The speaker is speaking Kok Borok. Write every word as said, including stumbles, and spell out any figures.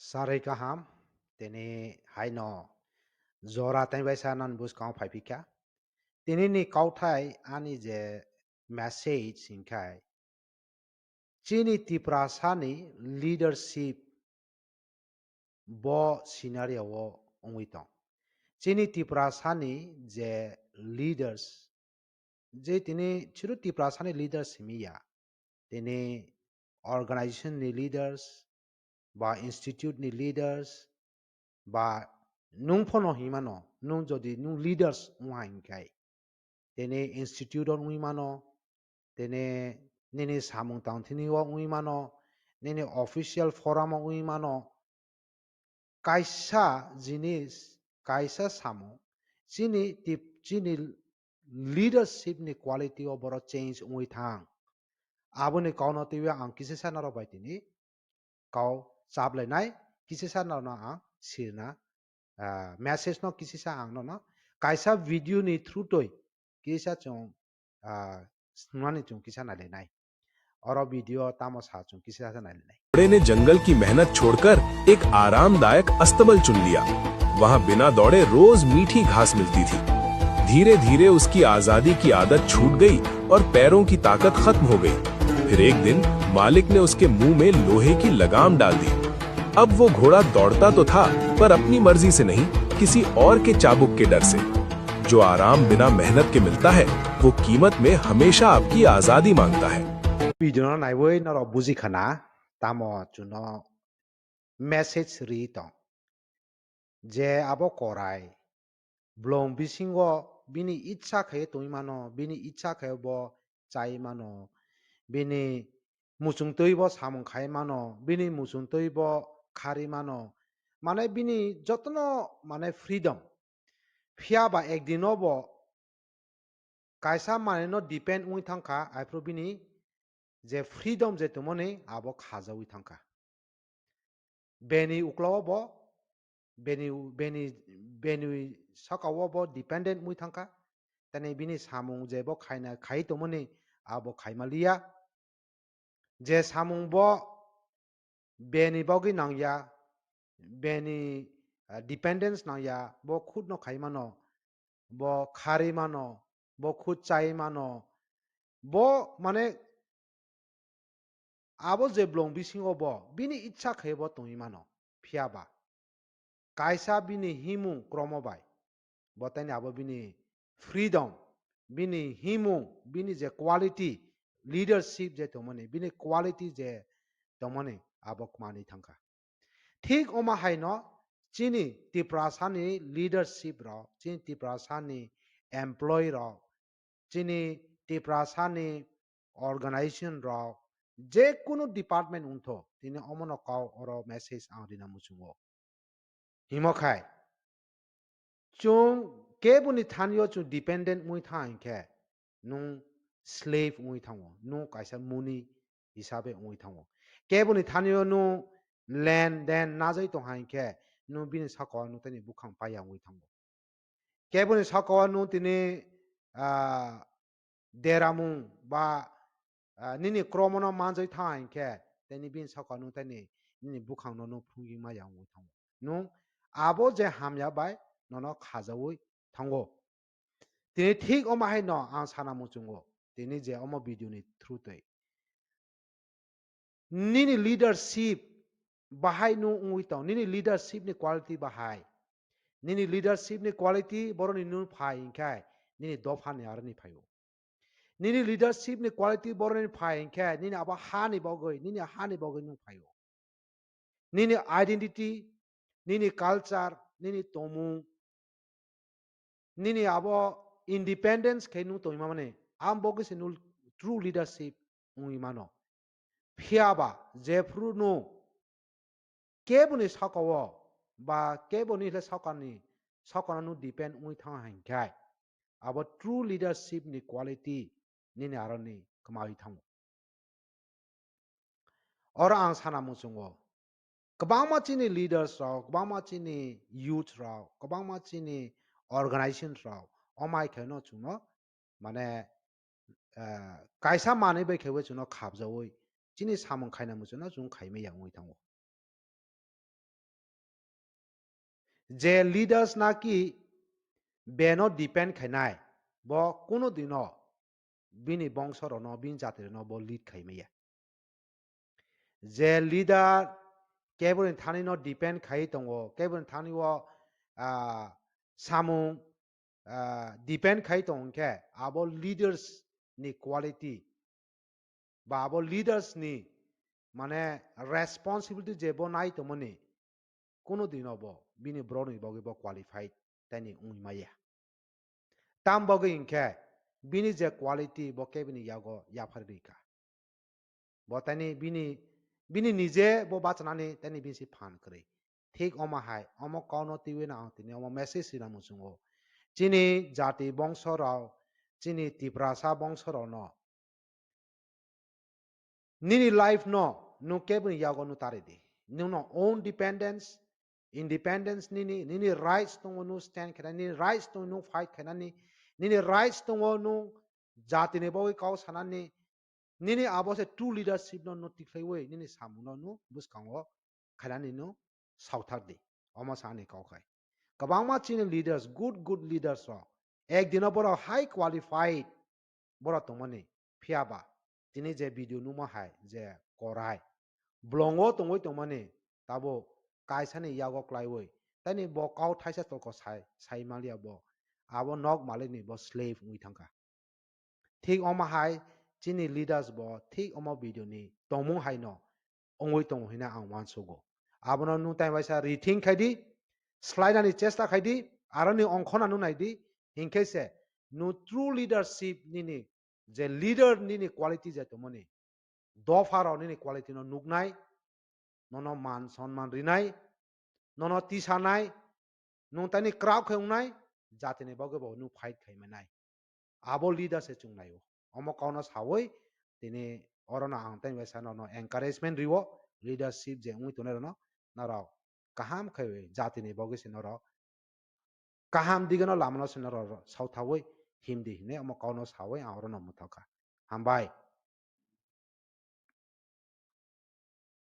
Sarwi kaham, tini haino jora tei baisa nani bwskang phaiphikha. Tini ni kauthai ani je message hinkhe, chini Tiprasani leadership bo scenario o wngwi tong. Chini Tiprasani je leaders, je tini chwrwi Tiprasani leaders himya, tini organization ni leaders, ba institute ni leaders, ba nung phano himano, nung jodi nung leaders wngha hinkhe, tini institute o wngwi mano, tini nini samung tangthini o wngwi mano, nini official forum o wngwi mano, kaisa jinis, kaisa samung, chini tip-, chini leadership ni quality o borok change wngwi thang. Aboni kauno twiwi ang kisa sa norok bai tini kau chap lainai, kisa sa norokno ang sirna, ah, message no kisa sa ang nono kaisa video ni through twi kisa chwng, ah, snunani chwng kisa nailainai. Oro video tamo sa chwng kisa sa nailainai. घोड़े ने जंगल की मेहनत छोड़कर एक आरामदायक अस्तबल चुन लिया। वहां बिना दौड़े रोज मीठी घास मिलती थी। धीरे-धीरे उसकी आजादी की आदत छूट गई और पैरों की ताकत खत्म हो गई। फिर एक दिन मालिक ने उसके मुंह में लोहे की लगाम डाल दी। अब वो घोड़ा दौड़ता तो था, पर अपनी मर्जी से नहीं, किसी और के चाबुक के डर से। जो आराम बिना मेहनत के मिलता है, वो कीमत में हमेशा आपकी आजादी मांगता है। Video no naiwi norok buji khana, tamo chwngno message ri tong. Je abo korai, blong bisingo bini itsa khe tongwi mano, bini itsa khe bo chai mano, bini muchungtwi bo samung khai mano, bini muchungtwi bo khari mano, mane bini jotono mane freedom. Phiya ba ekdino bo kaisa manwino depend wngwi thangkha, aphuru bini je freedom je tongmani abo khajawi thangkha. Beni uklogo bo, beni, beni, beni sakao bo dependent wngwi thangkha. Tani bini samung je bo khaina, khai tongmani abo khaima liya. Je samung bo beni bagwi nangya, beni, ah, dependence nangya, bo khudno khai mano, bo khari mano, bo khud chai mano, bo mane abo je blong bisingo bo bini itsa khe bo tongwi mano, phiya ba kaisa bini himung kromo bai, bo tani abo bini freedom, bini himung, bini je quality, leadership je tongmani, bini quality je tongmani, abo kmani thangkha. Thik omo haino chini Tiprasani leadership rok, chini Tiprasani employee rok, chini Tiprasani organization rok, je kunu department wngtho, tini omono kau oro message ang rina muchungo. Himo khai, chwng keboni thanio chwng dependent wngwi thang hinkhe, nwng slave wngwi thango, nwng kaisa muni hisabe wngwi thango. Keboni thanio nwng len den najai tongha hinkhe, nwng bini sakao nwng tani bukhang paiya wngwi thango. Keboni sakao nwng tini, ah, deramung ba, ah, nini kromono manjai thang hinkhe, tei ni bini sakao nwng tei ni, nini bukhangno nwng phrwngwi maya wngwi thango. Nwng abo je hamya bai nono khajaui thango. Tini thik omo hai no ang sana muchungo, tini je omo video ni through twi. Nini leadership bahai nwng wngwi tong, nini leadership ni quality bahai. Nini leadership ni quality boroni nwng phai hinkhe nini dopha ni aroni phaio. Nini leadership ni quality boroni phai hinkhe nini abo ha ni bagwi, nini ha ni bagwi nwng phaio. Nini identity, nini culture, nini tongmung, nini abo independence khe nwng tongwi mani, ang bo khe se nwng true leadership wngwi mano. Phiya ba jephru nwng keboni sakao ba keboni le sakani, sakano nwng depend wngwi thang hinkhe, abo true leadership ni quality nini aroni kwmawi thango. Oro ang sana muchungo, kwbangma chini leaders rok, kwbangma chini youth rok, kwbangma chini organization rok, omai khe no chwngno, mane, eh, kaisa manwi bai khe chwngno khapjaui, chini samung khaina muchungno chwng khaimaya wngwi thango. Je leaders naki beno depend khainai, bo kuno dino bini bongso rokno, bini jati rokno bo lead khai maya. Je leader keboni thani no depend khai tongo, keboni thani o, ah, samung, ah, depend khai tongo khe abo leaders ni quality ba abo leaders ni mane responsibility je bo nai tongmani kuno dino bo bini borok ni bagwi bo qualified tani wngwi maya. Tam bagwi hinkhe bini je quality bo kebini yago yaphar rika. Bo tani bini, bini nije bo bachanani tani bini si phan kwrwi. Thik omo hai, omo kauno twiwi no ang tini omo message rina muchungo. Chini jati bongso rok, chini Tiprasa bongso rok no nini life no nwng keboni yago nw tari di. Nwng no own dependence, independence nini, nini rights tongo nw stand khainani, nini rights tongo nw fight khainani, nini rights tongo nw jati ni bagwi kau sanani, nini abo se true leadership no nw tikhlaiwi nini samung no nw bwskango khainani nw sauthar di. Omo sa ani kau khai. Kwbangma chini leaders, good, good leaders rok. Ek dino borok high qualified borok tongmani. Phiya ba, tini je video nukma hai je korai. Bolongo tongwi tongmani, tabo kaisani yago klaiwi. Tani bo kau thaisa tolko sai, sai maliya bo. Abo nok malikni bo slave wngwi thangkha. Thik omo hai chini leaders bo thik omo video ni tongmung hai no wngwi tongo hwnwi ang uansugo. Abono nwng tai waisa rethink khai di, swlainani chesta khai di, aroni ongkhorna nw nai di, hinkhe se nwng true leadership nini je leader nini quality je tongmani, dopha rok nini quality no nuknai, nono man sonman rinai, nono tisanai, nwng tani kwrak khe wngnai, jatini bagwi bo nwng fight khai manai. Abo leader se chwng naio. Omo kauno sawi tini orono ang tei bai sa nono encouragement riwo, leadership je wngwi tongnai rokno norok kaham khe jatini bagwi se norok kaham digeno lamano se norok sauthawi himdi hinwi omo kauno sawi ang orono mwthokha. Hambai.